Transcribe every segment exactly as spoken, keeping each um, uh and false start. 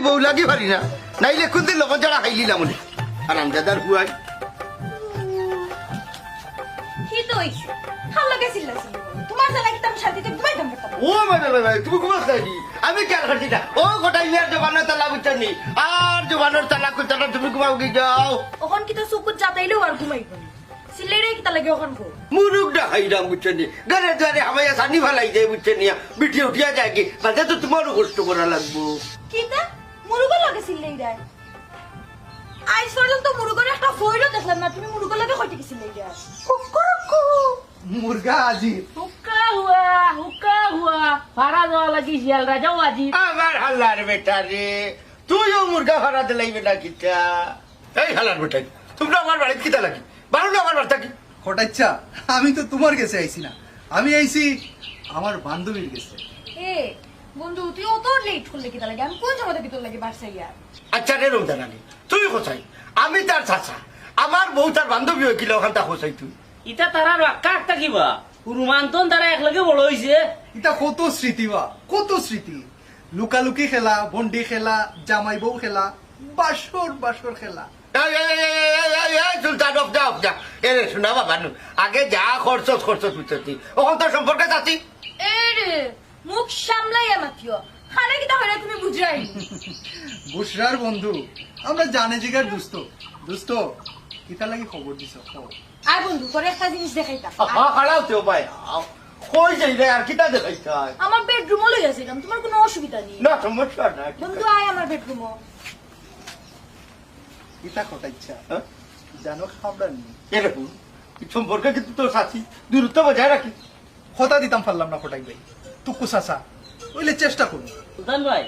বউ লাগি পারি না, নাইলে কুন্দি লবণ ছাড়া খাইলিলাম উনি। আরামজাদার হুয়াই। কি তো অইছে? হার লগে চিল্লা চিল্লি করো। তোমার জ্বালা কিতা আমি শান্তিতে ঘুমাইতাম পারতাম না। ও ভাই, ভাই, ভাই, ভাই, তুমি ঘুমাস নাকি? আমি খেয়াল করছি না। ও গোটা ইয়ার জবানর তালা বুঝছো নি? আর জবানর তালা খুলছে না, তুমি ঘুমাও কি যাও? অখন কিতা চকুত জাতাইলেও আর ঘুমাইবো না। চিল্লাইরে কিতা লাগে অখন কও? মুরুগ না খাইলাম বুঝছো নি? ঘরে দুয়ারে হামাইয়া সানি ফালাই যায় বুঝছো নি? বিটিয়ে উঠিয়া যায় কি? বাদে তো তোমারও কষ্ট করা লাগবো। কিতা? মুরুগর লগে চিল্লাই দেয়? আইজ পর্যন্ত মুরুগর একটা ফইরও দেখলাম না, তুমি মুরুগর লগে কইতে গেছিলে গিয়া? কুকুরুকু। মুরগা হাজির। হুক্কা হুয়া, হুক্কা হুয়া, ফাড়া দেওয়া লাগি শিয়াল রাজাও হাজির। আমার হালার বেটা রে, তুইও মুরগা ফাড়া দিলাইবে না কিতা? এই হালার বেটা, তোমরা আমার বাড়িত কিতা লাগি? বারো না আমার বাড়ি থাকি। কটাইচ্ছা, আমি তো তোমার গেছে আইছি না, আমি আইছি আমার বান্ধবীর গেছে। এ বন্ধু, তুই অত লেট করলে কিতা লাগে? আমি কোন সময় থাকি তোর লাগি বাসাইয়া? আচ্ছা রে রমজান আলী, তুই কোথায়? আমি তার চাচা, আমার বউ তার বান্ধবী হয়ে কিলা ওখানটা কোথায় তুই? ইতা তারার বাক্কা একটা কিবা? রুমান্তন তারা একলগে বড় হইছে। ইতা কত স্মৃতি বা, কত স্মৃতি। লুকালুকি খেলা, বন্ডি খেলা, জামাই বউ খেলা, বাসর বাসর খেলা। এই, এই, এই, এই, এই, এই, এই, সুলতান, অফ যা, অফ যা। এ রে, শোনা বাবা, নু, আগে যা খরচত, খরচত বুঝছি। অখন তোর সম্পর্কে চাচি? এ রে, মুখ সামলাইয়া মাতিও। খালে কিতা হইলে তুমি বুঝরাই? বুঝরার বন্ধু, আমরা জানে জিগার দোস্ত। দোস্ত, কিতা লাগি খবর দিছ? খবর। আয় বন্ধু, তোর একটা জিনিস দেখাইতাম। আ, আ, খাড়াও তো ভাই, আ, কই যাই রে, আর কিতা দেখাইতায়? আমার বেডরুমও লইয়া যাইতাম, তোমার কোনো অসুবিধা নেই। না, সমস্যা নাই। বন্ধু, আয় আমার বেডরুমও। ইতা কথা ইচ্ছা। হ্যাঁ? জানো খাবড়া নি? এরকম। এই সম্পর্কে কিন্তু তোর চাচি দূরত্ব বজায় রাখি। কথা দিতাম পারলাম না কটাই ভাই। তুকু চাচা, অইলে চেষ্টা করুন। সুলতান ভাই,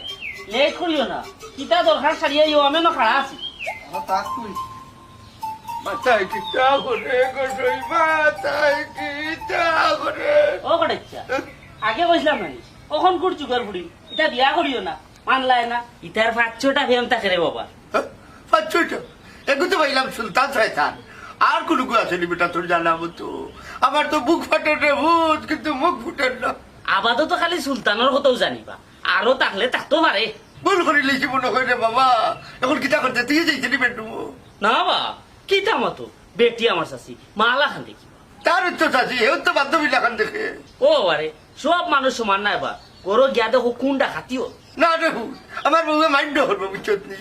লেট করিও না। কিতা দরকার সারিয়া ইও, আমি না খাড়া আছি। আমার তাক তুই। মাথায় কিতা করে গো, সই মাথায় কিতা করে? ও কটাইচ্ছা, আগে কইছিলাম না নি? অখন কুর চুকার ফুড়ি, ইতা বিয়া করিও না, মানলায় না। ইতার পাঁচ ছয়টা প্রেম থাকে রে বাবা। হ্যাঁ? পাঁচ ছয়টা? এগু তো পাইলাম সুলতান শয়তান। আর কুনুগু আছে নি বেটা তোর জানা মতো? আমার তো বুক ফাটে রে ভূত, কিন্তু মুখ ফুটে না। আপাতত খালি সুলতানর কথাউ জানিবা, আরো থাকলে থাকতো পারে। ভুল করি লেছি মনে হয় রে বাবা। এখন কিতা করতে তুই যাইছিলি বেডরুমও? না বা, কিতা মতো? বেটি আমার চাচি, মালা খান দেখি। তার তো চাচি, এও তো বান্ধবী লাখান দেখে। ও আরে, সব মানুষ সমান নায় বা। ঘরো গিয়া দেখো কোনটা খাতিও। না রে হুত, আমার বউয়ে মাইন্ড করবো বুঝছত নি?